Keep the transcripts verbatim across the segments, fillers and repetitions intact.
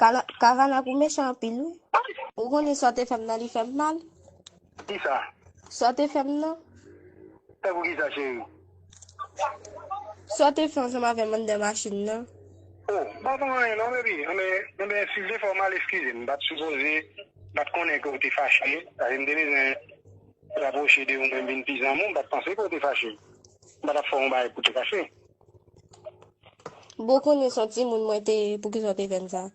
Kavana, Kavana pou mechan anpil, wi. Ou konnen sa w te fè m nan, li fè m mal. Kisa? Sa w te fè m nan. Tankou kisa, cheri? Sa w te fè ansanm avè m anndan machin nan. Oh, m pa fè anyen non, baby. Anben, anben, si l te fè w mal, eskize m. M pa t sipoze, m pa t konnen ke w te fache. Sa vle m te bezwen rapwoche de ou menm vin pi zanmi w, m pa t panse ke w te fache. M pa t ap fè w yon bagay pou te fache. Bon, konnen se yon timoun mwen te, poukisa w te fè m sa?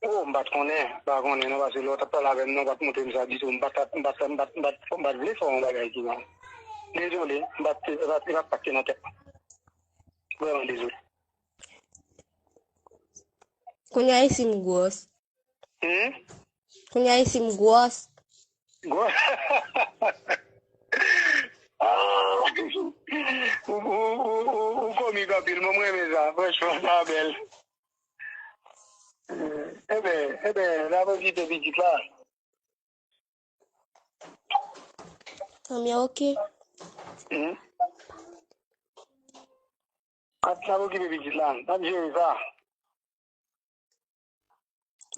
Oh, m pa t konnen, m pa konnen non, paske lè w t ap pale avè m nan, w pa t montre m sa ditou. M pa t, m pa t, m pa t, m pa t, m pa t vle fè w yon bagay ki mal. Dezole, m pa t, m pa t, m pa t pase nan tèt mwen. Vrèman dezole. Kounye a isi m gwòs. Hmm? Kounye a isi m gwòs. Gwòs? Ah! Ou, ou, ou, ou, ou komik anpil, mwen, mwen renmen sa. Franchman, sa bèl. Eben, eben, n ap okipe pitit la. Anben, oke. Hmm? N ap, n ap okipe pitit la. N ap jere sa.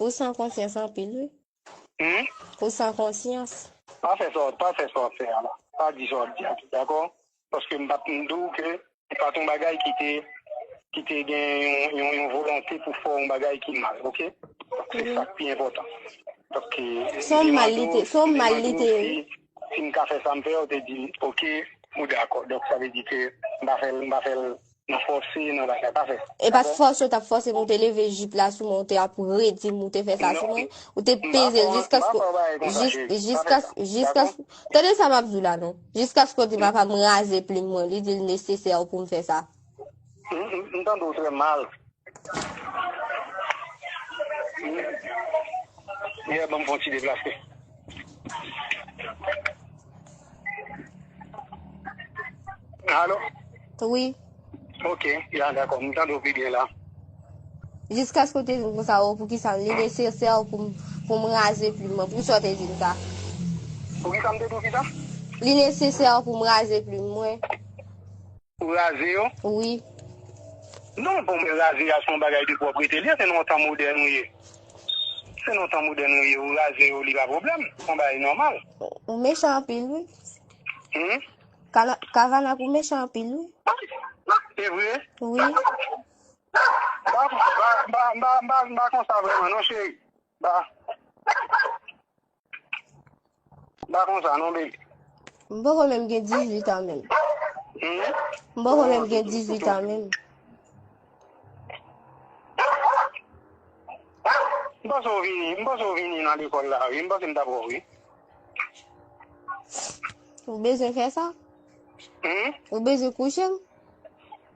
Ou san konsyans anpil, wi. Hmm? Ou san konsyans. Pa fè sa, pa fè sa w ap fè a la. Pa di sa w ap di a tou, dakò? Paske m pa t, m di w ke se pa t yon bagay ki te, ki te gen yon, yon, yon volonte pou fè w yon bagay ki mal, oke? Donk, se sa k pi enpòtan. Donk, se yon mal li te, se yon mal li te. Si, si m ka fè sa m fè, ou te di, oke, ou dakò. Donk, sa vle di ke m pa fè l, m pa fè l nan fòse, nan bagay, pa fè sa. E pa t fòse, ou t ap fòse m, ou te leve jip la sou mwen, ou te ap redi m, ou te fè sa sou mwen, ou te peze l jiskaske, jis, jiskaske, jiskaske, tande sa m ap di w la non. Jiskaske w di m ap raze plim mwen, li di l nesesè pou m fè sa. M, m, m tande w trè mal. Yè, ban m fè yon ti deplase. Alo? Wi. Ok, ya, dakò, m tande w pi byen la. Jiskaske w te di m konsa, o, poukisa li nesesè pou m, pou m raze plim mwen? Poukisa w te di m sa? Poukisa m te di w kisa? Li nesesè pou m raze plim mwen. Ou raze yo? Wi. Non, pou mwen, raze a se yon bagay de pwòprete li ye, se nan yon tan modèn ou ye. Se nan yon tan modèn ou ye, ou raze yo, li pa pwoblèm. Se yon bagay nòmal. Ou mechan anpil, wi. Hmm? Kala-, Kavana, ou mechan anpil, wi. Se vre? Wi. M pa, m pa, m pa, m pa, m pa, m pa konsa vrèman, non, cheri. M pa. M pa konsa non, baby. M poko menm gen dizuit an menm. Hmm? M poko menm gen dizuit an menm. M panse w vini, m panse w vini nan lekòl la, wi. M panse m t ap wè w, wi. Ou bezwen fè sa? Hmm? Ou bezwen kouche m?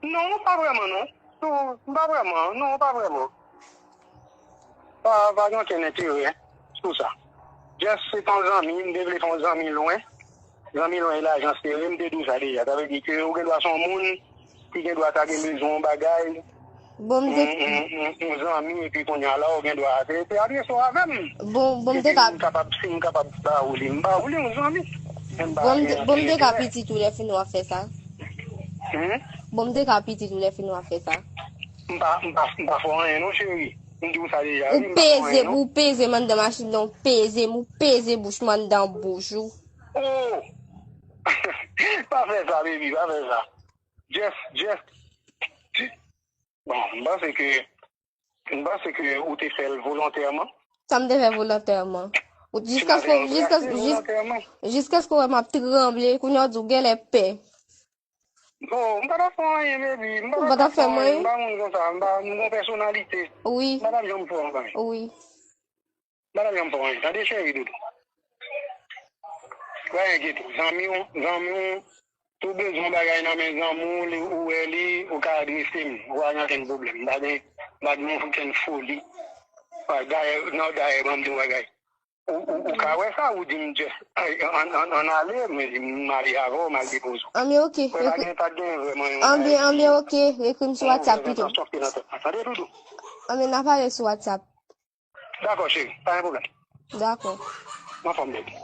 Non, pa vrèman, non. Non, pa vrèman, non, pa vrèman. Pa, pa gen okenn enterè sou sa. Just se t on zanmi, m te vle fè on zanmi lwen. Zanmi lwen e lajan sere, m te di w sa deja. Sa vle di ke ou gen dwa se on moun ki gen dwa ta gen bezwen on bagay. Bon, m te... On, on, on, on zanmi, epi kounye a la, ou gen dwa se, se adrese w avè m. Bon, bon, m te ka... Si m kapab, si m kapab ba ou li, m ba ou li, on zanmi. Bon, m te, bon, m te ka pitit ou lè fini w ap fè sa. Hmm? Bon, m te ka pitit ou lè fini w ap fè sa. M pa, m pa, m pa fè w anyen non, cheri. M di w sa deja, wi, m pa fè w anyen non. Ou peze m anndan machin nan, ou peze m, ou peze bouch mwen anndan bouch ou. Oh! Pa fè sa, baby, pa fè sa. Just, just, bon, m panse ke, m panse ke ou te fè l volontèman. Sa m te fè volontèman? Ou, jiskaske, jiskaske, jis-, jiskaske w wè m ap tranble, kounye a w di w genlè pè. Non, m pa t ap fè w anyen, baby. M pa t ap fè w anyen. M pa moun konsa. M pa, m gon pèsonalite. Wi. M pa t ap janm fè w anyen. Wi. M pa t ap janm fè w anyen. Tande, cheri doudou. Pa enkyete w. Zanmi w, zanmi w, si w bezwen yon bagay nan men zanmi w, li, ou wè li, ou ka adrese m. Ou pa gen okenn pwoblèm. M pa gen, m pa gen okenn foli. Dayè, non, dayè, ban m di w yon bagay. Ou, ou, ou ka wè sa, ou di m just, ay, ann, ann, ann ale, mwen di m ale avè w, m al depoze w. Anben, oke. Mwen pa gen, pa t gen vrèman yon bagay. Anben, anben, oke. Ekri m sou WhatsApp pito. Tande, doudou. Anben, n a pale sou WhatsApp. Dakò, cheri, pa gen pwoblèm. Dakò. M anfòm, baby.